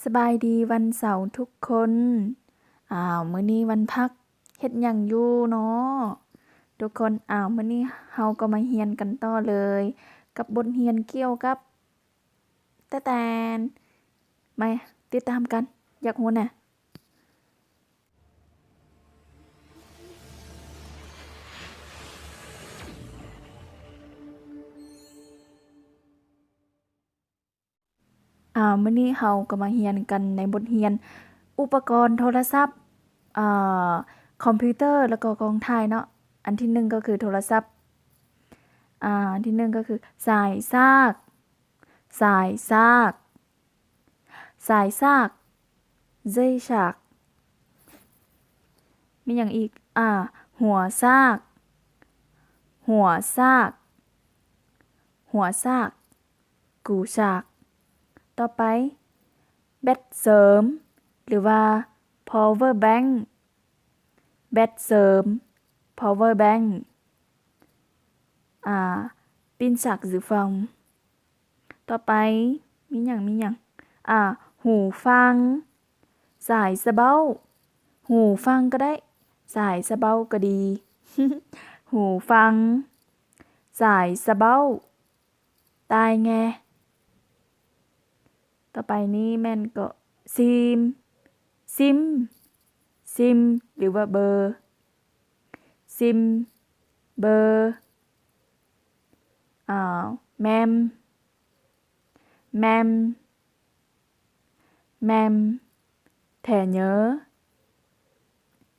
ສະບາຍດີວັນເສົາທຸກຄົນ. ອ້າວ ມື້ນີ້ວັນພັກ ເຮັດຫຍັງຢູ່ເນາະທຸກຄົນ? ອ້າວ ມື້ນີ້ເຮົາກໍມາຮຽນກັນຕໍ່ເລີຍ ກັບບົດຮຽນກ່ຽວກັບ ແຕະແຕນ ມາຕິດຕາມກັນ ຢາກຮູ້ນະ. ອາ ມື້ນີ້ເຮົາກໍມາຮຽນກັນໃນບົດຮຽນອຸປະກອນໂທລະສັບ ອາ ຄອມພິວເຕີ ແລ້ວກໍກ້ອງຖ່າຍເນາະ. ອັນທີໜຶ່ງກໍຄືໂທລະສັບ ອາ ອັນທີໜຶ່ງກໍຄືສາຍສາກ ສາຍສາກ ສາຍສາກ ເຈີຍສາກ. ມີຫຍັງອີກ? ອາ ຫົວສາກ ຫົວສາກ ຫົວສາກ ກູສາກ. ຕໍ່ໄປ ແບັດເສີມ ຫຼືວ່າ ພາວເວີແບັງ ແບັດເສີມ ພາວເວີແບັງ ອາ ປິ່ນສາກ ຫຼື ຟັງ. ຕໍ່ໄປ ມີຫຍັງ ມີຫຍັງ? ອາ ຫູຟັງ ສາຍສະເບົ້າ ຫູຟັງກໍໄດ້ ສາຍສະເບົ້າກໍດີ ຫູຟັງ ສາຍສະເບົ້າ ຕ່າຍແງ່. ຕໍ່ໄປນີ້ແມ່ນກໍ ຊິມ ຊິມ ຊິມ ຫຼືວ່າເບີ ຊິມ ເບີ ອາ ແມມ ແມມ ແມມ ແຖເຍີ.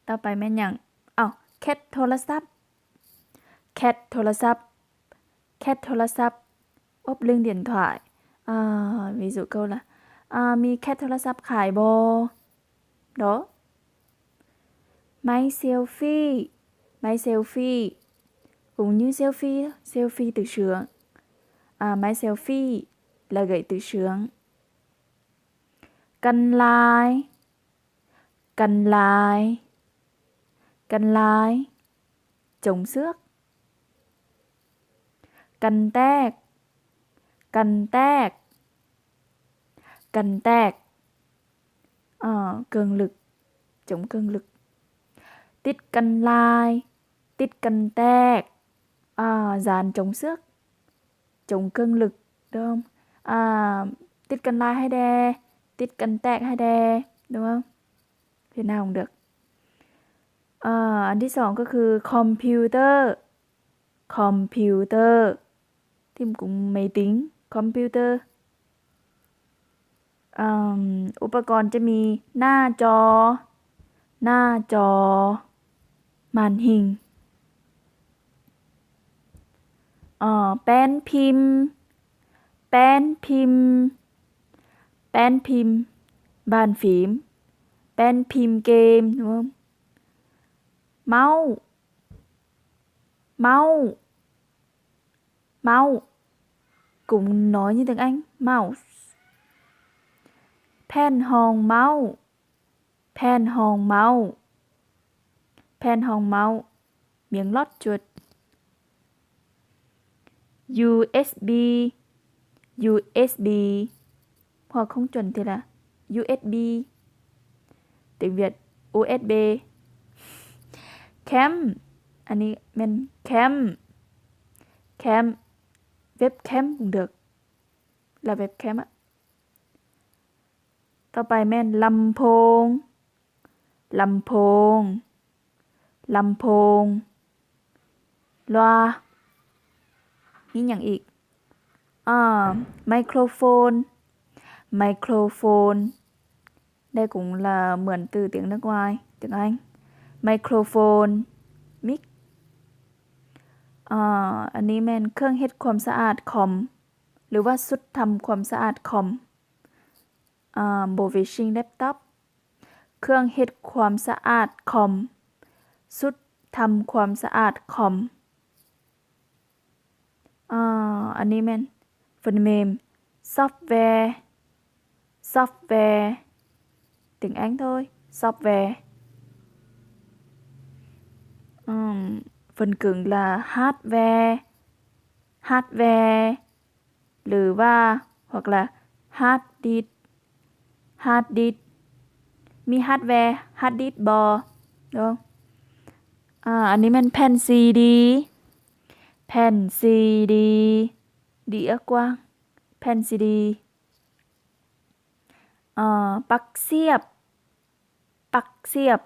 ຕໍ່ໄປແມ່ນຫຍັງ? ເອົ້າ ແຄັດໂທລະສັບ ແຄັດໂທລະສັບ ແຄັດໂທລະສັບ ອອບເລື່ອງດຽນຖວາຍ ອາ ເວສຸເກີລະ ອາ ມີແຄັດໂທລະສັບຂາຍບໍ່? ເນາະ ໄມ້ເຊວຟີ ໄມ້ເຊວຟີ ກຸງຍື້ເຊວຟີ ເຊວຟີ ຕື່ເຊືອງ ອາ ໄມ້ເຊວຟີ ລະເກີຍ ຕື້ເຊືອງ. ກັນລາຍ ກັນລາຍ ກັນລາຍ ຈົງເຊືອກ. ກັນແຕກ ກັນແຕກ ກັນແຕກ ເອີ ເກິ່ງລຶກ ຈົງເກິ່ງລຶກ. ຕິດກັນລາຍ ຕິດກັນແຕກ ອາ ຢານຈົງເຊືອກ ຈົງເກິ່ງລຶກ ດອມ ອາ ຕິດກັນລາຍໃຫ້ແດ່ ຕິດກັນແຕກໃຫ້ແດ່ ດອມ ເຮັດໜ້າຫົງເດືອກ. ອາ ອັນທີສອງກໍຄືຄອມພິວເຕີ ຄອມພິວເຕີ ທີ່ມັນກຸງໄມຕິງ ຄອມພິວເຕີ. ອາ ອຸປະກອນຈະມີໜ້າຈໍ ໜ້າຈໍ ມານຫິງ ເອີ ແປ້ນພິມ ແປ້ນພິມ ແປ້ນພິມ ບ້ານຟີມ ແປ້ນພິມເກມ ເມົ້າ ເມົ້າ ເມົ້າ ກຸງນ້ອຍນີ້ແຕ່ງເອງ ເມົ້າ ແຜ່ນຮອງເມົ້າ ແຜ່ນຮອງເມົ້າ ແຜ່ນຮອງເມົ້າ ມຽງລອດຈຸດ ຢູເອັສບີ ຢູເອັສບີ ພວກຂອງຈົນທີລະ ຢູເອັສບີ ເຕັງຫວຽດ ໂອເອັສບີ ແຄມ ອັນນີ້ແມ່ນແຄມ ແຄມ ເວັບແຄມ ເດີກ ລະເວັບແຄມອະ. ຕໍ່ໄປແມ່ນລຳໂພງ ລຳໂພງ ລຳໂພງ ລວາ ມີຫຍັງອີກ? ອາ ໄມໂຄຣໂຟນ ໄມໂຄຣໂຟນ ໄດ້ກົງລະເໝືອນຕື້ຕຽງນຶກວາຍ ຕຽງອາຍ ໄມໂຄຣໂຟນ ມິກ ອາ ອັນນີ້ແມ່ນເຄື່ອງເຮັດຄວາມສະອາດຄອມ ຫຼືວ່າຊຸດທຳຄວາມສະອາດຄອມ ອາ ໂບເວຊິງແລັບທັອບ ເຄື່ອງເຮັດຄວາມສະອາດຄອມ ຊຸດທຳຄວາມສະອາດຄອມ ອາ ອັນນີ້ແມ່ນ ເຟີນເມມ ຊອບແວ ຊອບແວ ເຕັງແອງໂທຍ ຊອບແວ ອືມ ເຟີນເກີງລະ ຮາດແວ ຮາດແວ ຫຼືວ່າ ພວກລະ ຮາດດິດ ຮາດດິສ ມີຮາດແວ ຮາດດິສບໍ່ເນາະ? ອາ ອັນນີ້ແມ່ນແຜ່ນຊີດີ ແຜ່ນຊີດີ ດີເອີກວ້າງ ແຜ່ນຊີດີ. ເອີ ປັກສຽບ ປັກສຽບ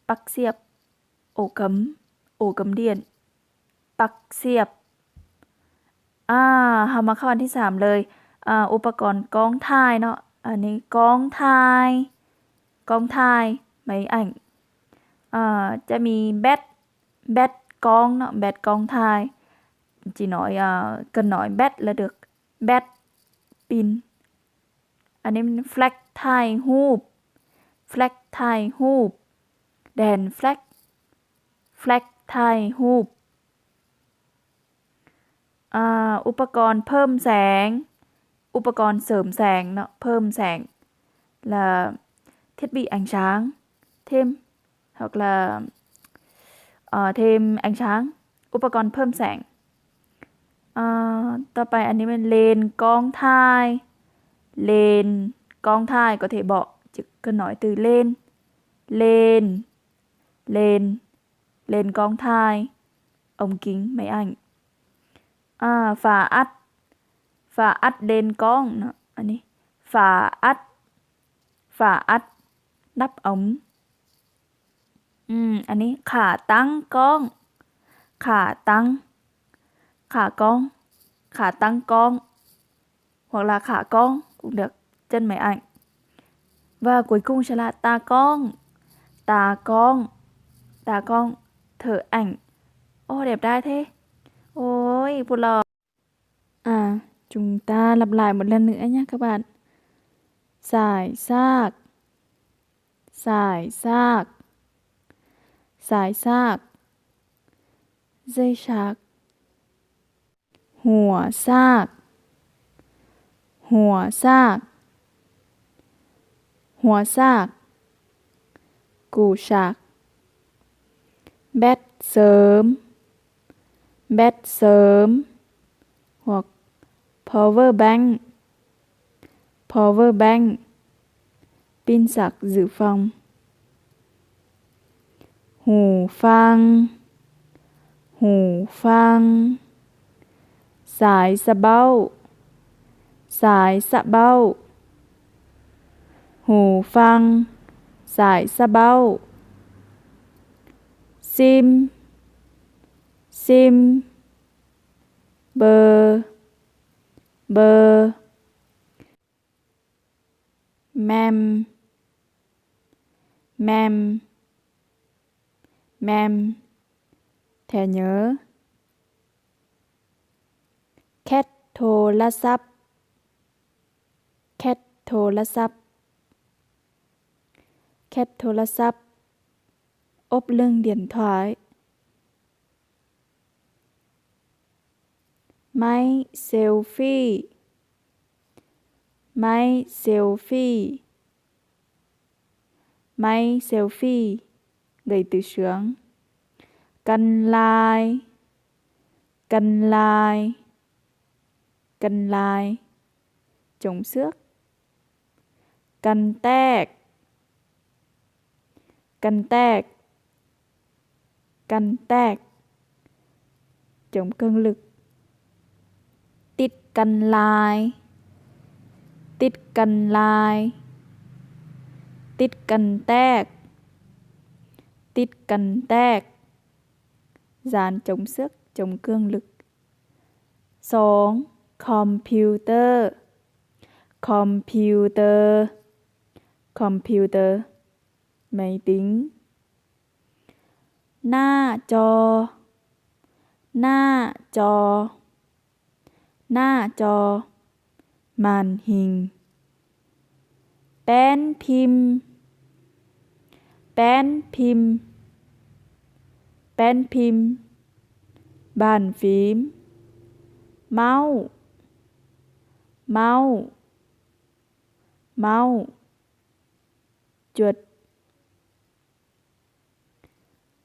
ປັກສຽບ ໂອກຳ ໂອກຳດຽນ ປັກສຽບ. ອາ ເຮົາມາເຂົ້າອັນທີສາມເລີຍ ອາ ອຸປະກອນກ້ອງຖ່າຍເນາະ. ອັນນີ້ກ້ອງຖ່າຍ ກ້ອງຖ່າຍ ໄມ້ອັນ ອາ ຈະມີແບັດ ແບັດກ້ອງເນາະ ແບັດກ້ອງຖ່າຍ ຈີນ້ອຍ ອາ ກະນ້ອຍແບັດ ລະເດິກ ແບັດ ປິ່ນ. ອັນນີ້ແມ່ນແຟລັກຖ່າຍຮູບ ແຟລັກຖ່າຍຮູບ ແດນແຟລັກ ແຟລັກຖ່າຍຮູບ. ອາ ອຸປະກອນເພີ່ມແສງ ອຸປະກອນເສີມແສງເນາະ ເພີ່ມແສງ ລະ ເທັດບີແອງຊາງ ເທັມ ເຮົາກະ ເອີ ເທັມແອງຊາງ ອຸປະກອນເພີ່ມແສງ. ອາ ຕໍ່ໄປອັນນີ້ແມ່ນເລນກ້ອງຖ່າຍ ເລນກ້ອງຖ່າຍ ກໍເທເບາະ ຈະກະນ້ອຍຕື່ ເລນ ເລນ ເລນ ເລນກ້ອງຖ່າຍ ອົງກິງ ໄມ້ອັນ ອາ ຝາອັດ ຝາອັດເລນກ້ອງເນາະ ອັນນີ້ ຝາອັດ ຝາອັດ ນັບເອົາ ອືມ ອັນນີ້ຂາຕັ້ງກ້ອງ ຂາຕັ້ງ ຂາກ້ອງ ຂາຕັ້ງກ້ອງ ຫວກລາຂາກ້ອງ ກຸງເດືອກ ເຈິນໄມອາຍ ວ່າກົຍກຸງຊະລະ ຕາກ້ອງ ຕາກ້ອງ ຕາກ້ອງ ເທີແອງ ໂອ້ ແດບດ້າເທ ໂອ້ຍ ຜູ້ຫຼໍ່. ອາ ຈຸງຕາ ຫຼັບລາຍໝົດແລ້ວ ນຶກອາຍາກະບາດ ສາຍສາກ ສາຍສາກ ສາຍສາກ ເຊີຊາກ ຫົວສາກ ຫົວສາກ ຫົວສາກ ກູຊາກ ແບັດເສີມ ແບັດເສີມ ພວກ ພາວເວີແບັງ ພາວເວີແບັງ ປິ່ນສັກ ຫຼື ຟັງ ຫູຟັງ ຫູຟັງ ສາຍສະເບົ້າ ສາຍສະເບົ້າ ຫູຟັງ ສາຍສະເບົ້າ ຊິມ ຊິມ ເບີ ເບີ ແມມ ແມມ ແມມ ແທເຍີ ແຄັດໂທລະສັບ ແຄັດໂທລະສັບ ແຄັດໂທລະສັບ ອົບເລື່ອງດຽນທວາຍ ໄມ້ເຊວຟີ ໄມ້ເຊວຟີ ໄມ້ເຊວຟີ ເລີຍຕື້ເຊືອງ ກັນລາຍ ກັນລາຍ ກັນລາຍ ຈົງເຊືອກ ກັນແຕກ ກັນແຕກ ກັນແຕກ ຈົງເຄິ່ງເລິກ ຕິດກັນລາຍ ຕິດກັນລາຍ ຕິດກັນແຕກ ຕິດກັນແຕກ ຈານຈົງເຊືອກ ຈົງເຄິ່ງເລິກ. ສອງ ຄອມພິວເຕີ ຄອມພິວເຕີ ຄອມພິວເຕີ ໄມຕິງ ໜ້າຈໍ ໜ້າຈໍ ໜ້າຈໍ ມານຫິງ ແປ້ນພິມ ແປ້ນພິມ ແປ້ນພິມ ບ້ານຟີມ ເມົ້າ ເມົ້າ ເມົ້າ ຈົດ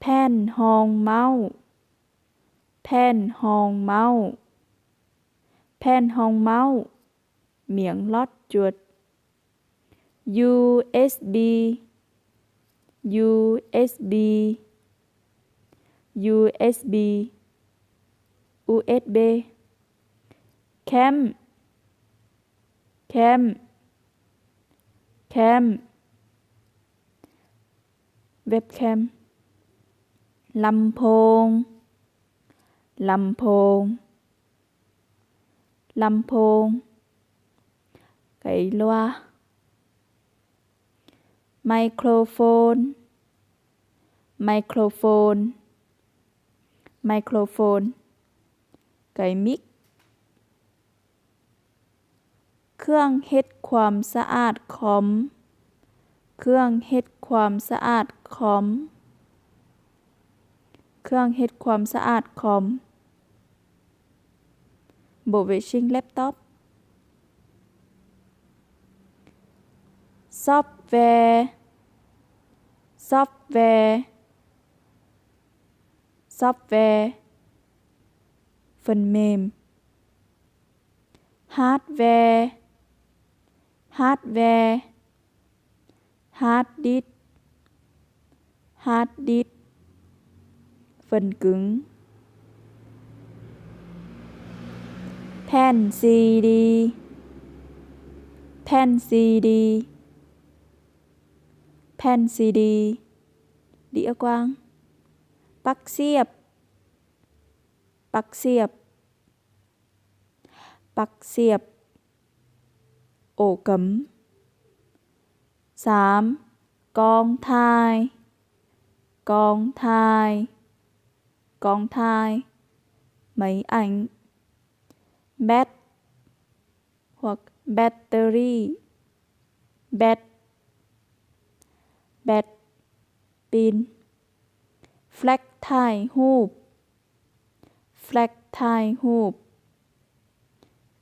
ແຜ່ນຮອງເມົ້າ ແຜ່ນຮອງເມົ້າ ແຜ່ນຮອງເມົ້າ ມຽງລອດ ຈົດ ຢູເອັສບີ ຢູເອັສບີ ຢູເອັສບີ ຢູເອັສບີ ແຄມ ແຄມ ແຄມ ເວັບແຄມ ລຳໂພງ ລຳໂພງ ລຳໂພງ ໄກລັວ ໄມໂຄຣໂຟນ ໄມໂຄຣໂຟນ ໄມໂຄຣໂຟນ ໄກມິກ ເຄື່ອງເຮັດຄວາມສະອາດຄອມ ເຄື່ອງເຮັດຄວາມສະອາດຄອມ ເຄື່ອງເຮັດຄວາມສະອາດຄອມ ເບເວຊິງແລັບທັອບ ຊອບແວ ຊອບແວ ຊອບແວ ເຟີນເມມ ຮາດແວ ຮາດແວ ຮາດດິດ ຮາດດິດ ເຟີນກຶງ ແຜ່ນຊີດີ ແຜ່ນຊີດີ ແຜ່ນຊີດີ ດີອາກວ້າງ ປັກສຽບ ປັກສຽບ ປັກສຽບ ໂອກຳ ສາມ ກອງຖ່າຍ ກອງຖ່າຍ ກອງຖ່າຍ ໄມອັງ ແບັດ ພວກແບັດເຕີຣີ ແບັດ ແບັດ ປິ່ນ ແຟລັກຖ່າຍຮູບ ແຟລັກຖ່າຍຮູບ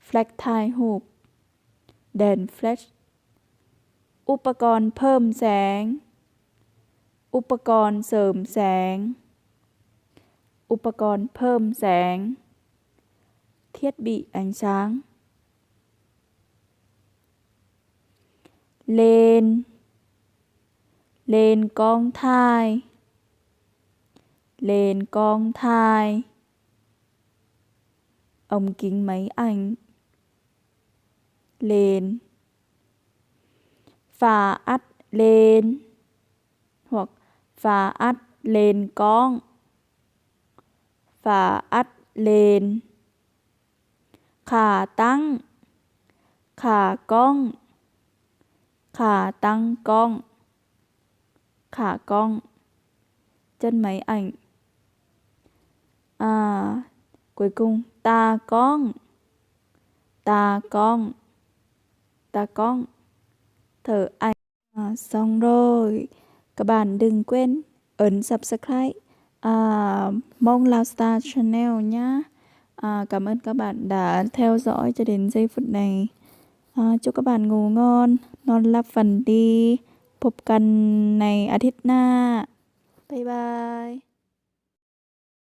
ແຟລັກຖ່າຍຮູບ ແດນແຟລັດ ອຸປະກອນເພີ່ມແສງ ອຸປະກອນເສີມແສງ ອຸປະກອນເພີ່ມແສງ ທຽດບີແອງຊາງ ເລນ ເລນກອງຖ່າຍ ເລນກອງຖ່າຍ ອຳກິງໄມອັງ ເລນ ຝາອັດເລນ ພວກຝາອັດເລນກ້ອງ ຝາອັດເລນ ຂາຕັ້ງ ຂາກ້ອງ ຂາຕັ້ງກ້ອງ ຂາກ້ອງ ເຈິນໄມອັງ ອາ ກຸຍກຸງ ຕາກ້ອງ ຕາກ້ອງ ຕາກ້ອງ ເທີໄອ ອາ ສອງຮ້ອຍ ກະບານດຶງເກວັນ ເອີ້ນຊັບສະໄຄຣ ອາ ມົ້ງລາວສະຕາແຊນແນວ ຍາ ອາ ກຳເອີ້ນກະບານດາ ແຖວສອຍຈະເດັ່ນໃສ່ຟຸດໃນ ອາ ຈຸກະບານງູງອນ ນອນຫຼັບຝັນດີ ພົບກັນໃນອາທິດໜ້າ ບາຍບາຍ.